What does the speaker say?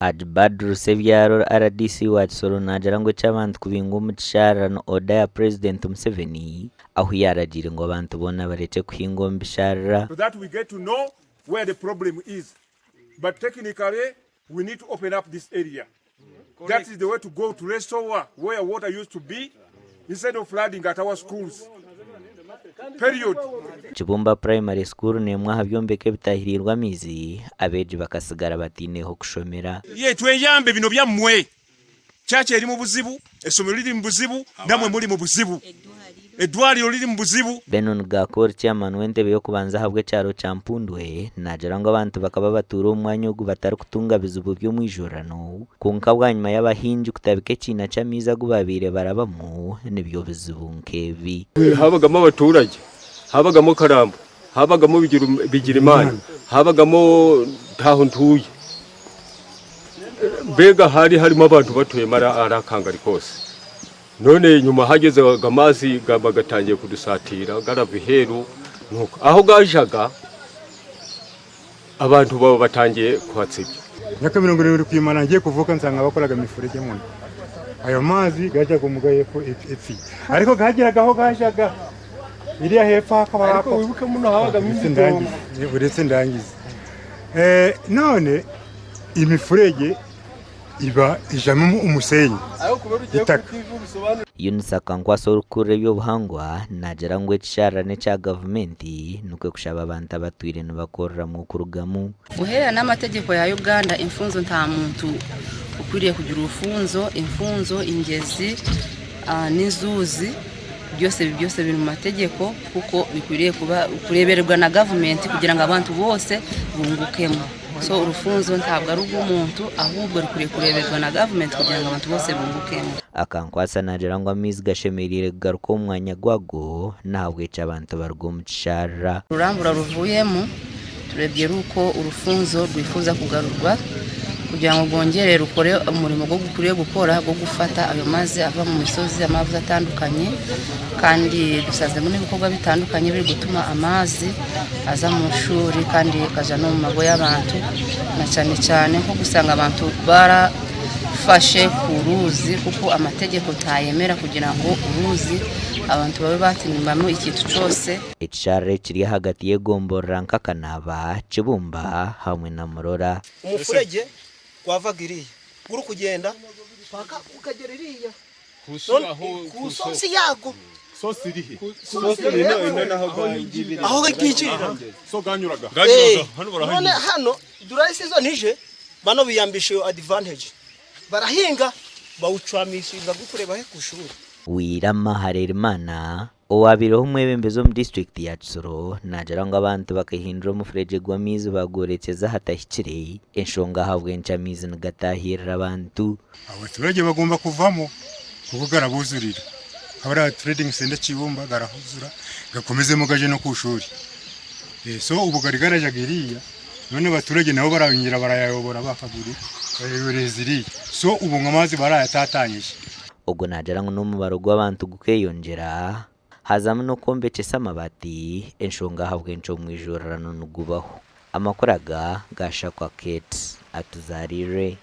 Hajj Badru Ssebyaro rdc wa Kisoro naagira ngu eky'abantu kubingwa omu kisharara ni oda ya Purezidenti Museveni ahu yaaragiire ngu abantu boona barekye kuhinga omu bisharara. So that we get to know where the problem is but technically we need to open up this area that is the way to go to restore where water used to be instead of flooding at our schools period. Kibumba Primary School n'emwe aha byombeko ebitahiriirwe amaizi, abeegi bakasigara bataine h'okushomera. Ye tweyambe bino byammwe. Church eri mu buzibu, essomero liri mu buzibu, namwe muri mu buzibu. Eddwaliro liri mu buzibu. Benon Gakor Chairman w'entebe y'okubanza ahabw'ekyaro kya Mpundwe naagira ngu abantu bakaba batuura omu mwanya ogu batarikutunga bizibu by'omwijurano kwonka bwanyima y'abahingi kutabika ekiina ky'amaizi agu baabaire barabamu nibyo bizibu nk'ebi. Habagamu abaturage, habagamu Karambo, habagamu Bigirimana, habagamu Ntaho Ntuye. Mbega hari harimu abantu batuye ari akangari kose. None enyuma hageze aga mazi gaba gatangiye kudusatira garava eheru nuko aho gajaga abantu baba batangiye kuhatsibya. Emyaka 70 kwimara ngiye kuvuka nsanga bakoraga emifurege muno. Ayo mazi gajaga omu gahepfo epfi ariko gageraga aho gajaga iriya hepfo hakaba Ariko wibuke muno habagamo Uretse imitongo. ndangize, uretse ndangize. Eh, none imifurege iba ijamo umusenyi itaka. Eunice Akankwasa orikukurira eby'obuhangwa naagira ngu ekisharara n'ekya gavumenti nikwo kushaba abantu abatwire nibakoreramu kurugamu. Guherera n'amategeko ya Uganda enfunzo nta muntu okwiriye kugira orufunzo, enfunzo, engyezi n'enzuuzi byose byose biri mu mategeko kuko bikwiriye kuba kurebererwa na gavumenti kugira ngu abantu bose bungukemu. So orufunzo ntabwo ari urw'omuntu ahubwo rukwiriye kurebererwa na gavumenti kugira ngu abantu bose bungukemu. Akankwatsa naagira ngu amaizi gashemereire kugaruka omu mwanya gwago n'ahabw'ekyo abantu baruga omu kisharara. Rurambura ruvuyemu turebye ruko orufunzo rwifuza kugarurwa kugira ngu rwongyere rukore omurimo ogu gukwiriye gukora gw'okufata ayo mazi ava omu mishozi amazi atandukanye kandi dushaziremu n'ebikorwa bitandukanye ebirikutuma amaizi aza omu shuri kandi gaza n'omu mago y'abantu na cyane cyane nk'okushanga abantu barafashe ku ruzi kuko amategeko tayemera kugira ngu oruzi abantu babe batinimbamu ekintu kyose. Ekisharara ekiri ahagati y'egomborora nka Kanaaba, Kibumba hamwe na Murora. Omufuregye gwavaga iriya gurikugyenda paka gukagera iriya. Ku source yago. Aho gikirira. None hano dry season ije bano biyambisha iyo advantage barahinga bawucwamishiriza gukureba he kushuri. Wirama Harerimana, owabaireho omwebembezi omu disiturikiti ya Kisoro naagira ngu abantu bakahindura omufuregye gw'amaizi baagworekyeza ahatahikire, enshonga ahabw'enki amaizi nigatahirira abantu. Abaturage bagomba kuvamo kuko garabuzurira nka bariya trading center Kibumba garahuzura gakomezemo gaje no kushuri so ubu gari garajaga iriya none abaturage nabo barayongera barayayobora bakaguru bayayoreza iriya so ubu ngo amazi barayatatanyije. Ogwo naagira ngu n'omubaro gw'abantu gukeyongyera, hazamu n'okwombekyesa amabaati, enshonga ahabw'enki omwijurirano nigubaho. Amakuru aga gaashakwa Kate Atuzariire.